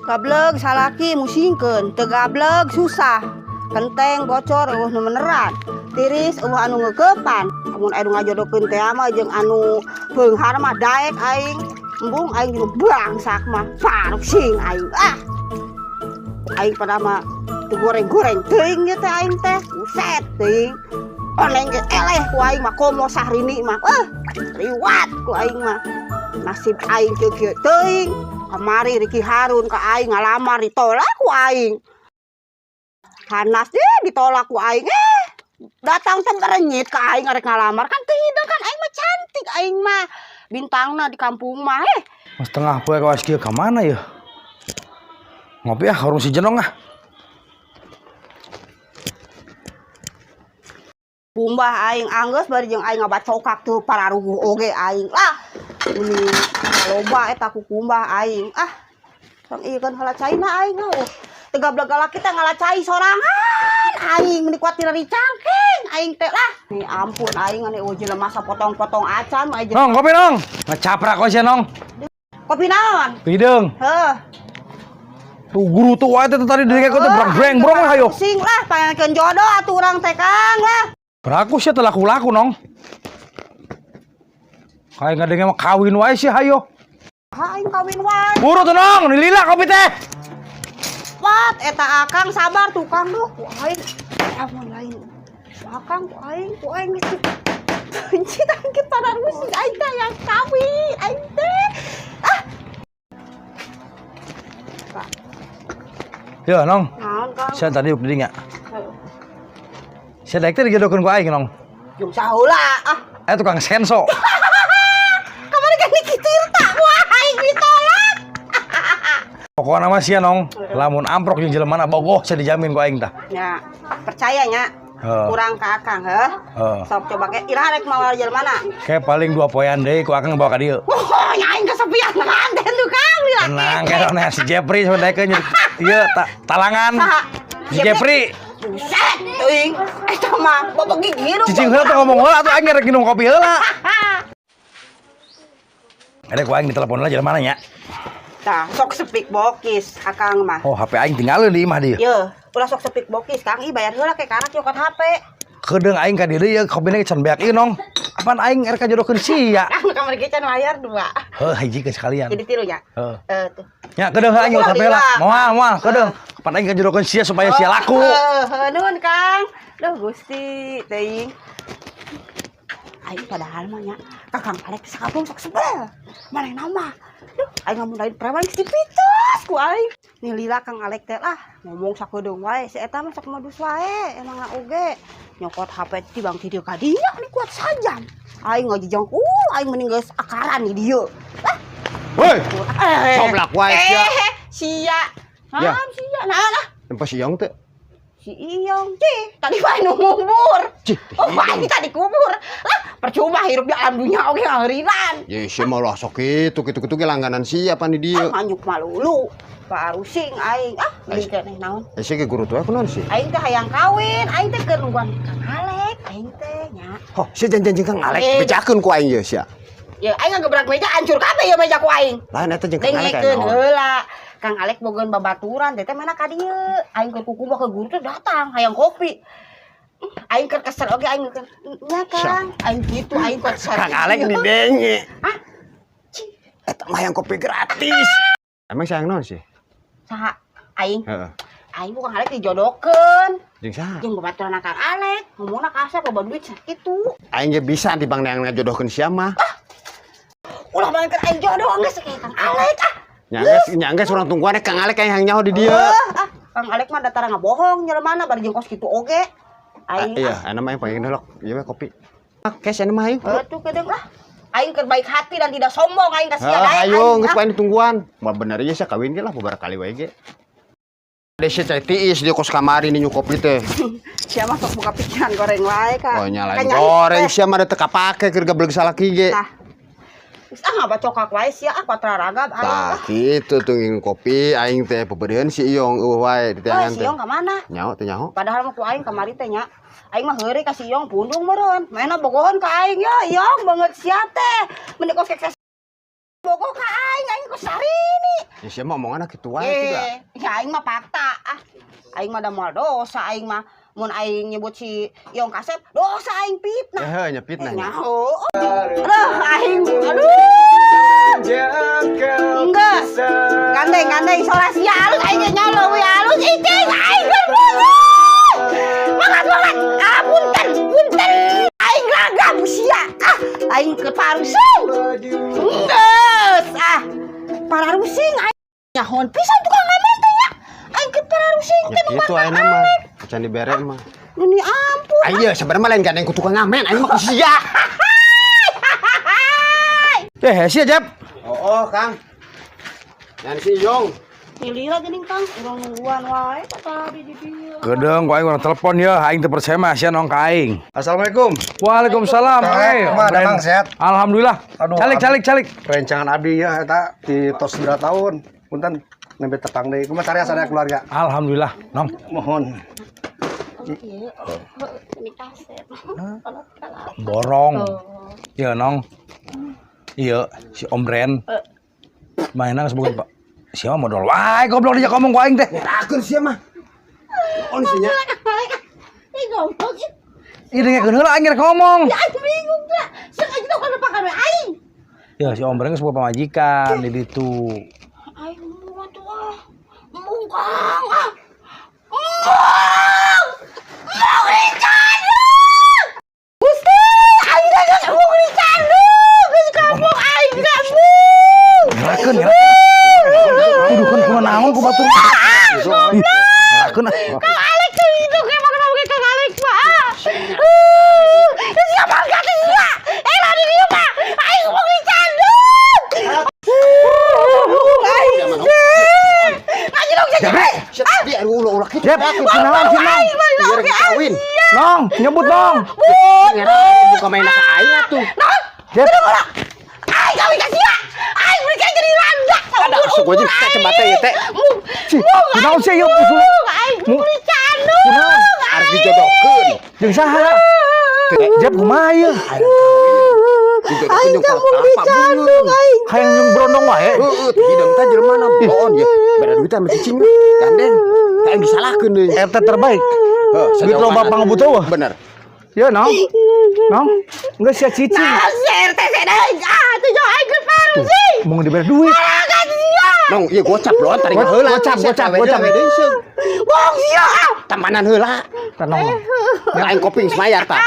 Gableg salaki musingkeun, teu gableg susah. Kenteng bocor euweuh nu meneran. Tiris euweuh anu ngeukepan. Amun aya nu ngajodohkeun teh mah jeung anu beunghar mah daek aing. Embung aing jeung bangsak mah. Parusing aing. Ah. Aing pada mah teu goreng-goreng teuing ieu teh aing teh. Buset teuing. Oneng ge eleh ku aing mah komo Sahrini mah. Riwat ku aing mah. Nasib aing kieu-kieu teuing. Kamari Riki Harun ka aing ngalamar ditolak ku aing. Hanas deh ditolak ku aing. Datang teh berenyit ka aing arek ngalamar kan teu hideung kan aing mah cantik aing mah. Bintangna di kampung mah. Setengah poe kawas kieu ka mana ya? Ngopi ah warung si Jenong ah. Bumbah aing anggeus bari jeung aing ngabacokak tuh pararuguh oge aing lah. Ini loba eta kukumbah aing. Ah. Tong ieu kan heula caina aing oh. Teu gableg galak kita ngala cai sorangan aing meni kuat tina dicangking aing teh lah. Nih ampun aing ane eueuh jelema sapotong-potong acan mah aing. Nong, kopi nong. Ngecaprak we sia nong. Kopi naon? Hideung. Heuh. Tuh guru tuh wae teh tadi direk teh brang brang lah hayo. Pusing lah panggilkeun jodoh atuh urang teh Kang lah. Beraku sia teh laku-laku nong. Kayak ngadenge mah kawin wae sih hayo. Ha aing kawin wae. Buru tuh nong, dilila kopi teh. Wat eta akang sabar tukang duh ku aing. Amun lain. Akang ku aing geus benci tangkit pararusing aing teh yang kawin aing teh. Ah. Pak. Ya nong. Naon Kang? Saya tadi di dinya. Saya daek teh dijodohkeun ku aing nong. Jeung saheula ah. Tukang senso. Kamari kan Niki Tirta wah aing ditolak. Pokokna mah sia nong, lamun amprok jeung jelema bogoh sia dijamin ku aing tah. Nya, percaya nya. Heeh. Kurang ka akang heuh. Heeh. Sok coba ke iraha rek mawa jelema na. Kayak paling 2 poean deui ku akang bawa ka dieu. Wah, nya aing kesepian nganten tukang lila. Tenang kayak si Jepri sama daekeun ieu talangan. Saha? Si Jepri. Buset, teuing. Eta mah bobok gigi hirup. Cicing heula tuh ngomong heula atuh aing rek minum kopi heula. Ada ku aing ditelepon heula jelema nya. Tah, sok sepik bokis akang mah. Oh, HP aing tinggalin di imah dieu. Yeuh, ulah sok sepik bokis Kang, ih bayar heula ke karak nyokot HP. Kedeung aing ka dieu ieu kopina can beak ieu nong. Apaan aing rek kajodohkeun sia. Kang kamari ge can bayar 2. Heuh, hiji ke sekalian. Jadi 3 nya. Heeh. Tuh. Nya kedeung aing nyokot HP heula. Moal moal kedeung. Kapan aing kajodohkeun sia supaya sia laku. Heuh, nuhun Kang. Duh Gusti teuing. Aing padahal mah nya Kakang Alek sakampung sok sebel. Manehna mah. Duh, aing ngamun lain preman geus dipites ku aing. Nih lila Kang Alek teh lah ngomong sakedeung wae si eta mah sok modus wae emangna oge. Nyokot HP ti bang ti dieu ka dieu nih kuat sajam. Aing ngajejong aing mending geus akaran di dieu. Lah. Woi. Coblak wae sia. Sia. Ya. Naon sia? Naon lah. Nempo si Iyong teh. Si Iyong, cih, tadi mah nu ngubur. Cih, oh, aing tadi kubur. Lah, percuma hirup di alam dunia oge ngaherinan. Ya sia mah lah sok kitu kitu-kitu ge langganan sia pan di dieu. Ah, manjuk malulu. Parusing aing. Ah, beli keneh naon? Eh, sia ge guru tuh kunaon sih? Aing teh hayang kawin, aing teh keur nungguan Kang Alek, aing teh nya. Oh, sia janjian Kang Alek, bejakeun ku aing ye sia. Ya, aing ngagebrak meja hancur kabeh ya meja ku aing. Lain eta jeung Kang Alek Dengekeun naon? heula. Kang Alek bogeun babaturan teh mana ka dieu. Aing keur kukumbah ke guru teh datang hayang kopi. Aing keur kesel oge aing keur nya Kang. Aing kitu aing kuat Kang Alek didenge. Hah? Eta mah hayang kopi gratis. Emang sayang naon sih? Saha? Aing. Heeh. Aing ku Kang Alek dijodohkeun. Jeung saha? Jeung babaturan Kang Alek, ngomongna kasar loba duit sakitu. Aing ge bisa di bang neang ngajodohkeun sia mah. Ah. Ulah mangkeun aing jodoh geus kayak Kang Alek ah. Nya geus urang tungguan Kang Alek hayang nyaho di dieu. Ah, Kang Alek mah datara ngabohong nyelemana bari jeung kos kitu oge. Aing iya, ana mah yang pengen delok. Ieu mah kopi. Kes ana mah aing. Heuh tuh kedeung lah. Aing keur baik hati dan tidak sombong aing kasihan aing. Ayo geus paling ditungguan. Mah bener ieu sia kawin ge lah beberapa kali wae ge. Desa cai tiis di kos kamari nih kopi teh. Sia mah sok buka pikiran goreng wae ka. Oh nyalain goreng sia mah teu kapake keur gableg salaki ge. Tah. Geus ah ngabacokak wae sia ah patraragab aing. Tah kitu tuh ngin kopi aing teh pebeureun si Iyong eueuh wae di teangan teh. teh. Si Iyong ka mana? Nyaho teh nyaho. Padahal mah ku aing kamari teh nya. Aing mah heureuy ka si Iyong pundung meureun. Maena bogohan ka aing ya Iyong banget sia teh. Mending kos kekes Bogoh ka aing, aing ku sarini. Ya sia mah omonganna kitu wae tuh da. Eh, ya aing mah fakta ah. Aing mah da moal dosa aing mah. Mun aing nyebut si Yong Kasep, dosa aing, fitnah. Ya heuh nya, fitnah nya. Nyaho. Aduh, aing, aduh. Enggak. Gandeng, gandeng, soalnya sia halus aing ge nyalo we halus icing aing geus. Banget banget. Ah, punten, punten. Aing ragam sia. Ah, aing ke parusing. Geus, ah. Pararusing aing nyahoan pisan tukang ngamen teh nya. Aing ke pararusing Ya teh nu kitu ayeuna mah. Can dibere mah. Ini ampun. Ayo sebenarnya mah lain gandeng ku tukang ngamen, aing mah ku sia. Eh, sia, Jep. Oh, Kang. Nyan si Yong. Lila geuning, Kang, urang nungguan wae tadi di dieu. Kedeung ku aing urang telepon ya, aing teu percaya mah sia nong ka aing. Assalamualaikum. Waalaikumsalam. Sehat, Eh, kumaha, Om Ren. Damang, sehat? Alhamdulillah. Aduh, Calik, calik, calik. Rencangan abdi ya eta di tos berapa tahun. Punten nembe tepang deui. Kumaha sarea sadaya keluarga? Alhamdulillah, Nong. Mohon. Iya, ini kaset. Borong. Iya, Nong. Iya, si Om Ren. Mainan geus boga Pak. Siapa modal wae goblok dia ngomong ku aing teh. Ngerakeun sia mah. On sia nya. Ih, goblok. Ih, dengekeun heula aing rek ngomong. Ya aing bingung lah. Sia aing teh kana pakan we aing. Ya si Om Ren geus boga pamajikan di ditu. Aing embung atuh ah. Embung, Kang, ah. Embung. Embung dicandung. Gusti, aing teh geus embung dicandung. Geus kampung aing geus embung. Ngerakeun, ngerakeun. Tuduhkeun kumaha naon ku batur. Ih, ngerakeun ah. Kang Alek tuh itu emang kenapa kayak Kang Alek mah ah. Siapa kata sia? Eh lah di dieu mah. Aing mau dicandung. Aing teh. Aing dong Jep, Sia dia ulah-ulah kitu. Jep, kunaon sih, Nong? Biar kawin. Nong, nyebut dong. Ngerakeun buka main ka aing atuh. Jep. Aing kawin ka sia. Aing beli jadi randa. Ada asup gua jeung kacamata ya teh. Cih, kunaon sih ieu usul? Aing dicandung. Kunaon? Arek dijodohkeun. Jeung saha? Jep, kumaha ieu? Dijodohkeun jeung kelapa aing. Hayang jeung berondong wae. Heeh, hideung teh jelema na boon ya. Beda duit sama cicing gandeng. Teh aing disalahkeun deui. RT terbaik. Heuh, Duit loba pangabutuh wah. Bener. Ya, Nong. Nong, geus sia cicing. Nah, si RT sedeng. Ah, tujuh aing ke sih. Mau diberi duit. Kan sia. Nong, ieu gocap loh, tarik heula. Gocap, gocap, gocap. Bohong sia. Ah. Tampanan heula. Tenang, Nong. Aing koping semayar tah.